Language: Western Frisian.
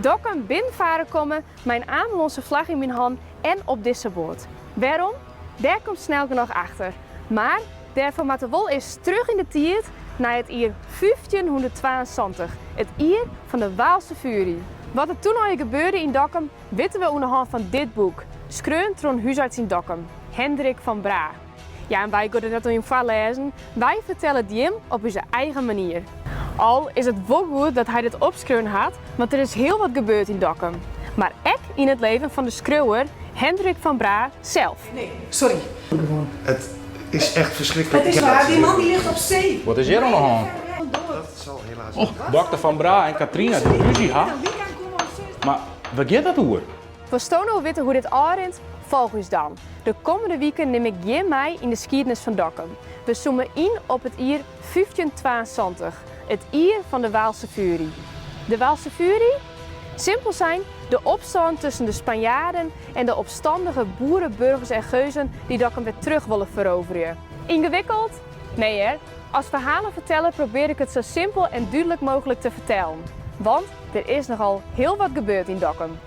Dokkum binnenfaren komme mei in Amelânske flagge yn myn han en op dizze boat. Wêrom? Dêr komst snel genôch achter. Mar dêrfoar moatte wol earst terug yn de tiid nei it jier 1572, it jier fan de Waalse Fury. Wat der toen allegear gebeurde yn Dokkum witte we oan de hân fan dit boek, skreaun troch in húsarts yn Dokkum, Hendrik van Braa. Ja, en wy gean it net oan jim foarlêzen, wy fertelle it jim op ús eigen manier. Al is it wol goed dat hy dit opskreaun hat, want der is hiel wat gebeurd yn Dokkum. Mar ek yn it leven fan de skriuwer Hendrik van Braa sels. Nee, sorry. Het is echt verschrikkelijk. Het is waar, die man die ligt op zee. Wat is hjir oan de hân? Dat zal helaas. Oh, dokter Van Braa en Katrina dy't rúzje ha. Mar wêr giet dat oer? Wolsto no witte hoe't dit ôfrint? Folch ús dan. De kommende wiken nim ik jim mei yn de skiednis fan Dokkum. We zoome yn op it jier 1572, it jier fan de Waalse Fury. De Waalse Fury? Simpel sein, de opstân tusken de Spanjaarden en de opstandige boeren, burgers en geuzen dy't Dokkum wer terug wolle feroverje. Yngewikkeld? Nee hear, as ferhaleferteller probear ik it sa simpel en dúdlik mooglik te fertellen. Want der is nochal hiel wat gebeurd yn Dokkum.